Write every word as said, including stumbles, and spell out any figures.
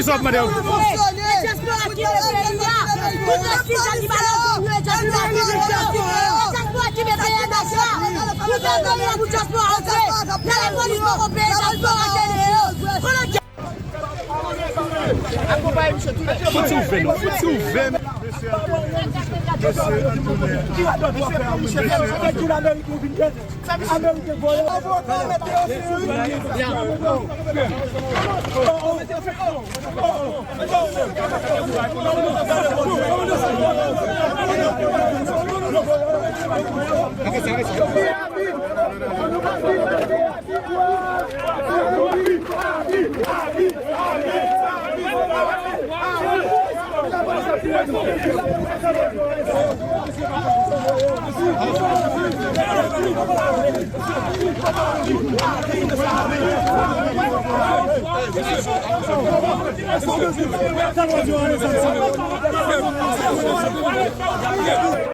Sa ap mande yo. Dyaspora ki mete peyi a, tout atis Daniel Balanzon nou e Dyaspora ki mete peyi a, dyaspora ki mete peyi a, dyaspora. Pou fè peyi a pou dyaspora antre. Nan lapolis poko peye dyaspora antre deyò. Konnen Fout ti ouvè non, fout ti ouvè.